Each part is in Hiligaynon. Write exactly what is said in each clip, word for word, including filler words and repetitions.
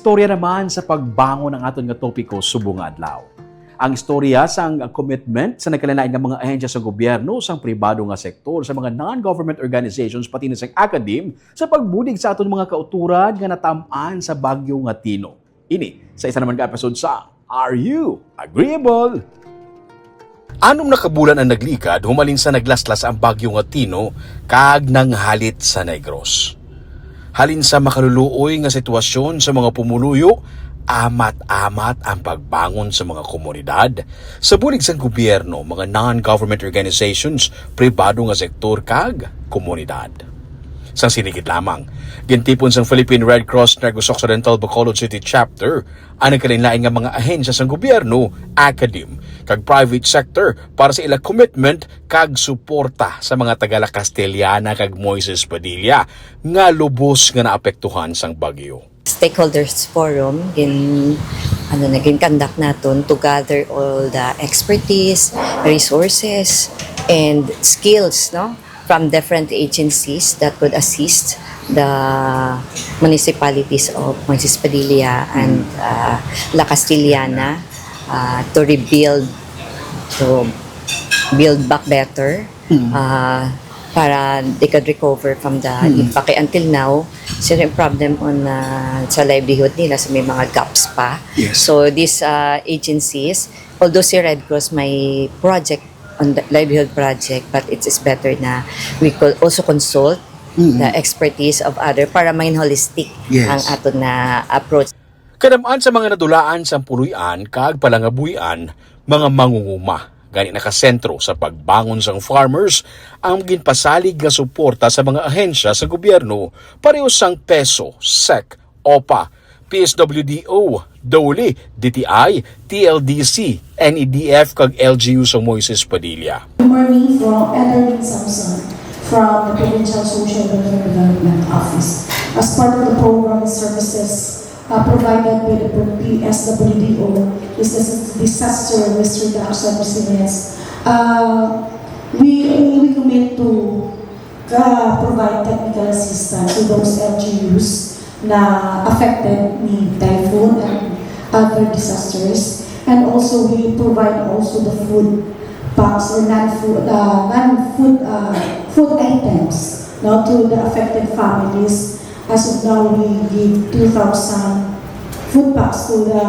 Istorya naman sa pagbangon ang aton nga topiko subong nga adlaw. Ang istorya sang commitment sa nagkalain-lain nga mga ahensya sa gobyerno, sang pribado nga sektor, sa mga non-government organizations, pati na sang academe, sa pagbulig sa aton mga kauturan nga natam-an sa bagyo nga Tino. Ini sa isa naman ka episode sa Are You Agreeable? Anom na ka bulan ang nagligad humalin sa naglaslas ang bagyo nga Tino kag nanghalit sa Negros. Halin sa makaluluoy nga sitwasyon sa mga pumuluyo, amat-amat ang pagbangon sa mga komunidad, sa bulig sang gobyerno, mga non-government organizations, pribado nga sektor, kag komunidad. Sang sinigit lamang, gintipon sang Philippine Red Cross Negros Occidental Bacolod City Chapter ang nagkalain-lain nga mga ahensya sang gobyerno, academe, kag private sector para sa ila commitment kag suporta sa mga taga La Castellana kag Moises Padilla nga lubos nga naapektuhan sang bagyo. Stakeholders forum in ano naging conduct naton to gather all the expertise, resources, and skills, no, from different agencies that could assist the municipalities of Moises Padilla and uh, La Castellana uh, to rebuild, to build back better uh, para they could recover from the impact. Kay until now, sila yung problem on uh, sa livelihood nila, so may mga gaps pa. Yes. So these uh, agencies, although si Red Cross may project on the livelihood project, but it is better na we could also consult the expertise of other para maging holistic Yes. ang aton na approach. Kadam-an sa mga nadulaan sang puloy-an kag palangabuy-an, mga mangunguma, gani nakasentro sa pagbangon sang farmers ang ginpasalig nga suporta sa mga ahensya sa gobyerno, pareho sang PESO, SEC, OPA, PSWDO, DOLE, DTI, TLDC, NEDF, kag LGU sa Moises Padilla. Good morning from Ederlyn Samson from the Provincial Social Welfare Development Office. As part of the program services uh, provided by the PSWDO, is the Disaster Risk Reduction Resilience. Uh, we, we commit to uh, provide technical assistance to those LGUs na affected ni typhoon and other disasters. And also, we provide also the food packs or non-food, uh, non-food uh, food items, no, to the affected families. As of now, we give two thousand food packs to the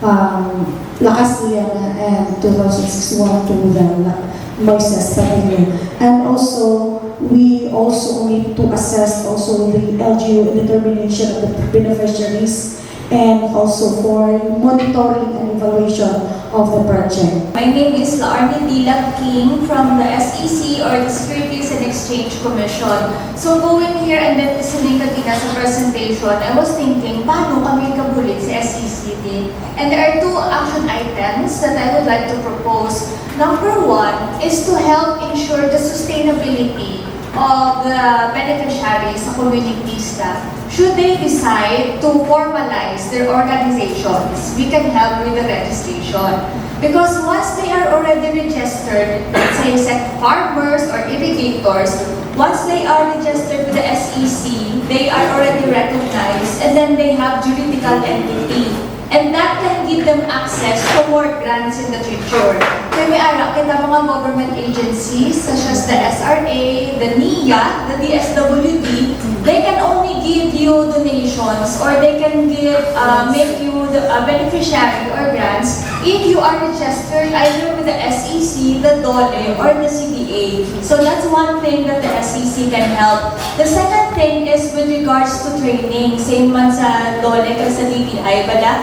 um, La Castellana and two thousand sixty-one to the La- Moises Padilla. And also, we also need to assess also the LGU determination of the beneficiaries and also for monitoring and evaluation of the project. My name is Laarni Dila King from the SEC or the Securities and Exchange Commission. So going here and then listening kanina sa presentation, I was thinking, paano kami kabulig sa SEC din? And there are two action items that I would like to propose. Number one is to help ensure the sustainability of the beneficiaries sa communities na should they decide to formalize their organizations, we can help with the registration. Because once they are already registered, let's say, sa farmers or irrigators, once they are registered with the SEC, they are already recognized and then they have juridical entity. And that can give them access to more grants in the future. Kaya may ara kita mga government agencies such as the SRA, the NIA, the DSWD, they can only give you donations or they can give, uh, make you the, a beneficiary or grants if you are registered either with the SEC, the DOLE, or the CDA. So that's one thing that the SEC can help. The second thing is with regards to training. Same man sa DOLE kag sa DTI bala.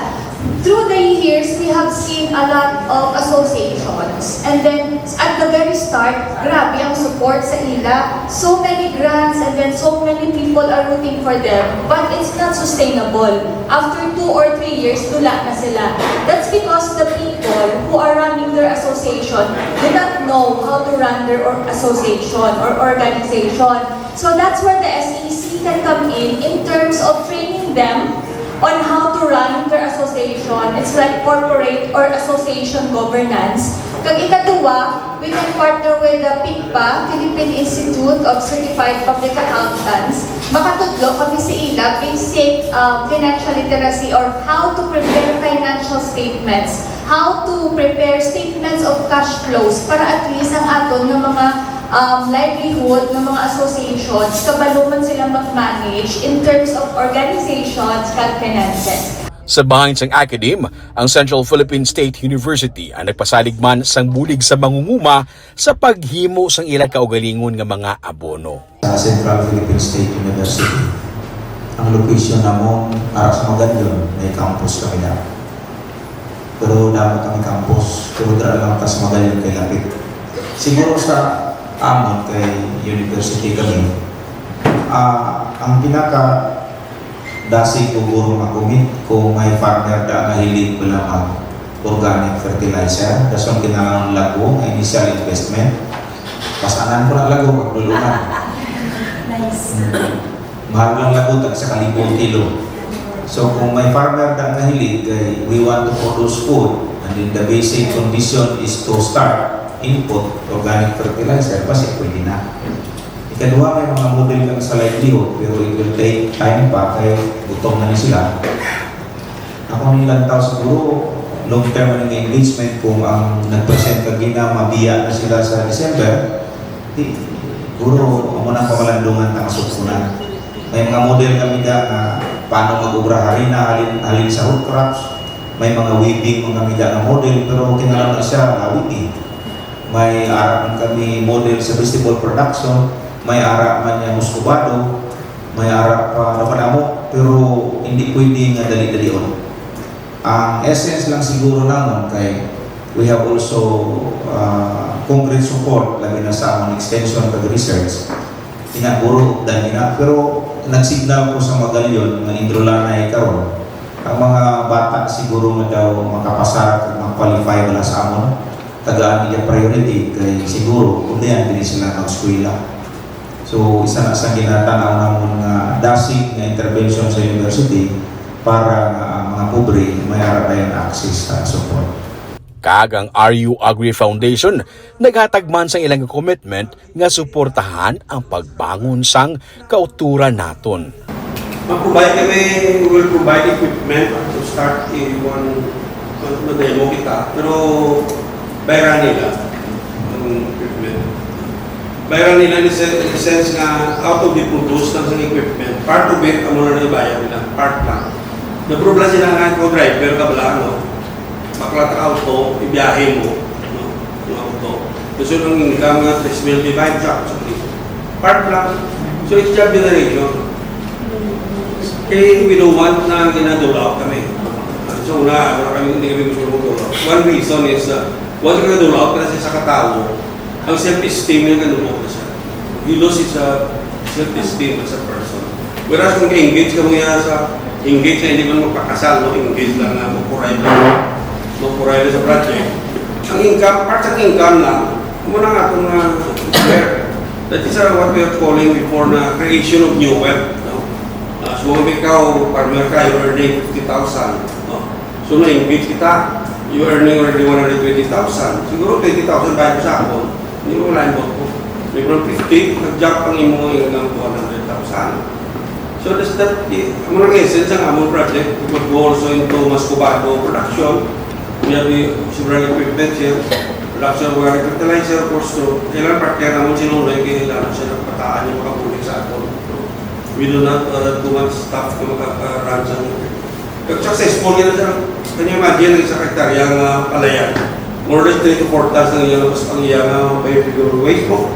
Through the years, we have seen a lot of associations. And then, at the very start, grabe ang support sa ila. So many grants and then so many people are rooting for them. But it's not sustainable. After two or three years, dula na sila. That's because the people who are running their association do not know how to run their or association or organization. So that's where the SEC can come in in terms of training them on how to run their association. It's like corporate or association governance. Kag ikaduha, we can partner with the PICPA, Philippine Institute of Certified Public Accountants. Makatudlo kami sa ila basic, um, financial literacy or how to prepare financial statements, how to prepare statements of cash flows para at least ang aton nga mga, um, livelihood nga mga associations, kabalo man sila mag-manage in terms of organizations kag finances. Sa bahin sang academe, ang Central Philippine State University ang nagpasalig man sang bulig sa mangunguma sa paghimo sang ila kaugalingon nga mga abono. Sa Central Philippine State University, ang location namon ara sa Magallanes, may campus kami na. Pero damo kami campus, pero dira lang ta sa Magallanes kay lapit. Siguro sa amon kay university kami, ah, ang pinaka dasig ko guro nga commit kung may farmer da nga hilig bala mag organic fertilizer, dason kinahanglan lago nga initial investment. Pasanan ko na lago, magdulungan. Nice. Mahal lang lago, tag sa kalibo ang kilo. So kung may farmer da nga hilig, kay we want to produce food, and then the basic condition is to start input organic fertilizer, basi pwede na. Ikaduha, may mga model kami sa livelihood, pero it will take time pa kay gutom na ni sila. Ako ning lantaw siguro, long term ang engagement kung ang nag-present kagina mabiya na sila sa December, di, siguro amo nang pamalandungan ta nga sugpunan. May mga model kami da nga paano mag-obra harina halin, halin sa root crops. May mga weaving man kami da nga model, pero kinahanglan siya lawig eh. May ara man kami model sa vegetable production, may ara man niya muscovado, may ara pa daw kadamo, pero hindi pwede nga dali-dalion. Ang essence lang siguro namon kay we have also, ah, concrete support, labi na sa among extension kag research. Ina, guro, updan ina. Pero nag-signal ko sa Magallanes nga enrolanay karon. Ang mga bata siguro nga daw makapasar kag ma-qualify bala sa amon, tagaan iya priority kay siguro kundian dili sila mag-eskwela. So, isa na sa ginatan-aw namon nga dasig nga intervention sa university para nga ang mga pobre may ara dayon access sa support. Kag ang R U Agri Foundation naghatag man sang ilang commitment nga suportahan ang pagbangon sang kauturan naton. Mag-provide kami, we will provide equipment to start a one, mag-, mag-demo kita. Pero bayran nila ang equipment. Bayran nila in the sen-, in the sense nga out of the produce lang sa equipment, part of it, amo na lang ibayad nila, part lang. Nag-problema sila nga, ikaw driver ka bala, no? Bakla ta auto, ibiyahe mo, no? Yung auto. Gusto ng income nga tres mil, di ba, yung job sa police? Part lang. So, it's job generation. Kaya we don't want na ginadulaw kami. So, una, wala kami, hindi kami gusto mag-dulaw. One reason is, uh, once ka nadulaw, kasi sa katao, ang self-esteem niya, ganun na siya. He loses his, uh, self-esteem as a person. Whereas kung engage ka mo yan sa, engage na hindi man magpakasal, no? Engage lang na magkuray lang, magkuray lang sa project. Ang income, part sa income lang, muna nga itong, uh, work. That is, uh, what we are calling before na creation of new wealth, no? Uh, so, kung ikaw, farmer ka, you're earning fifty thousand, no? So, na-engage kita, you earning already one hundred twenty thousand. Siguro twenty thousand bayad sa akon, hindi mo lain mo ko. May mga fifty, nag-jump ang imo nga income to one hundred thousand. So, that's that, eh, ang mga essence ang among project, we could go also into Muscovado production. We have the several equipment here, production of organic fertilizer, of course, so, kailangan partner naman si Nonoy, kailangan siya nagpataan yung makabulig sa aton. We do not, uh, too much staff na makaka-run sa mga. Pero successful yun, sir. Can you imagine, ang isang hektarya nga palayan? More or less three to four tons lang yan, tapos ang iya nga biodegradable waste mo.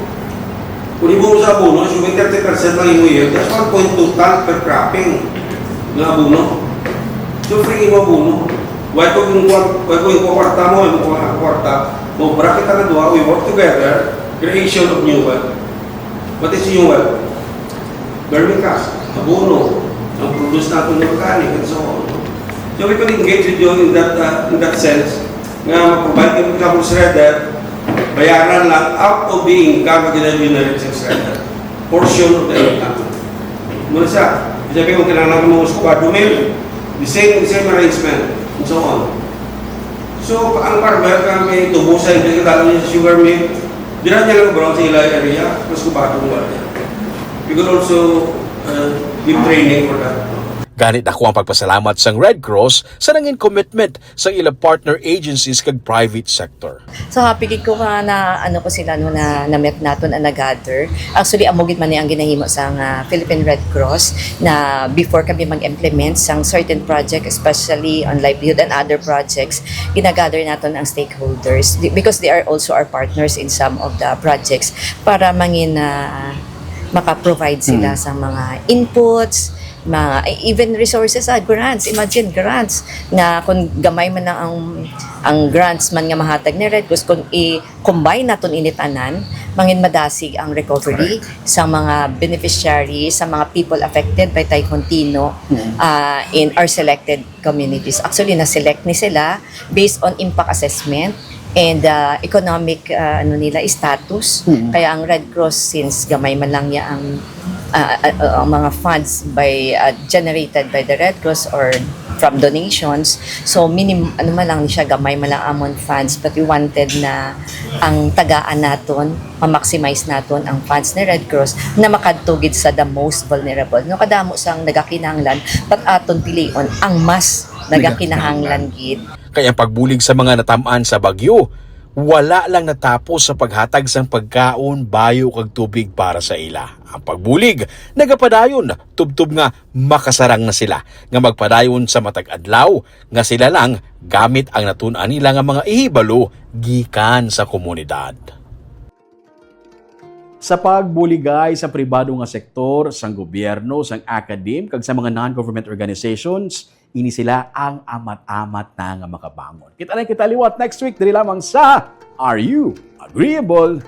Kung imo sa abono, assuming thirty percent lang imo yield, that's one point two ton per cropping nga abono. So, free imo abono. Why ko yung kwar-, why ko yung kwarta mo, yung kwarta, kwarta mo, bracket na duha, we work together, creation of new wealth. What is new wealth? Vermicast, abono, ang produce natin ng organic, and so on. So, we could engage with you in that, uh, in that sense, nga mag-provide kami ng shredder, bayaran lang out of the income na gina-generate sa shredder. Portion of the income. Muna siya, sabi ko, kailangan mo sa kwadro mil, The same, the same arrangement, and so on. So, ang farmer nga may tubo sa hindi kadalon niya sa sugar mill, dira niya lang bro sa ila area, mas kubado mo. You could also uh, give training for that. Gani, dako ang pagpasalamat sang Red Cross sa nangin commitment sa ila partner agencies kag private sector. So happy gid ko nga na ano ko sila no na na-met naton and na-gather. Actually, amo gid man ni ang ginahimo sang ah, Philippine Red Cross na before kami mag-implement sang certain project, especially on livelihood and other projects, ginagather naton ang stakeholders di- because they are also our partners in some of the projects para mangin ah, maka-provide sila sa mga inputs, mga even resources, ah, grants. Imagine grants na kung gamay man lang ang ang grants man nga mahatag ni Red Cross, kung i-combine naton ini tanan, mangin madasig ang recovery sa mga beneficiaries, sa mga people affected by Typhoon Tino ah, in our selected communities. Actually, na-select ni sila based on impact assessment and ah, economic ah, ano nila status. Kaya ang Red Cross, since gamay man lang niya ang ah, ah, ah, ang mga funds by ah, generated by the Red Cross or from donations, so minim ano man lang ni siya, gamay man lang amon funds, but we wanted na ang tagaan naton, ma-maximize naton ang funds ni Red Cross na makadto gid sa the most vulnerable, no, kadamo sang nagakinahanglan, but aton pilion ang mas nagakinahanglan gid. Kay ang pagbulig sa mga natam-an sa bagyo, wala lang natapos sa paghatag sang pagkaon, bayo kag tubig para sa ila. Ang pagbulig nagapadayon tubtob nga makasarang na sila nga magpadayon sa matag adlaw nga sila lang gamit ang natun-an nila nga mga ihibalo gikan sa komunidad. Sa pagbuligay sa pribado nga sektor, sang gobyerno, sang academe, kag sa mga non-government organizations, ini sila ang amat-amat na nga makabangon. Kita na kita liwat next week diri lamang sa Are You Agreeable?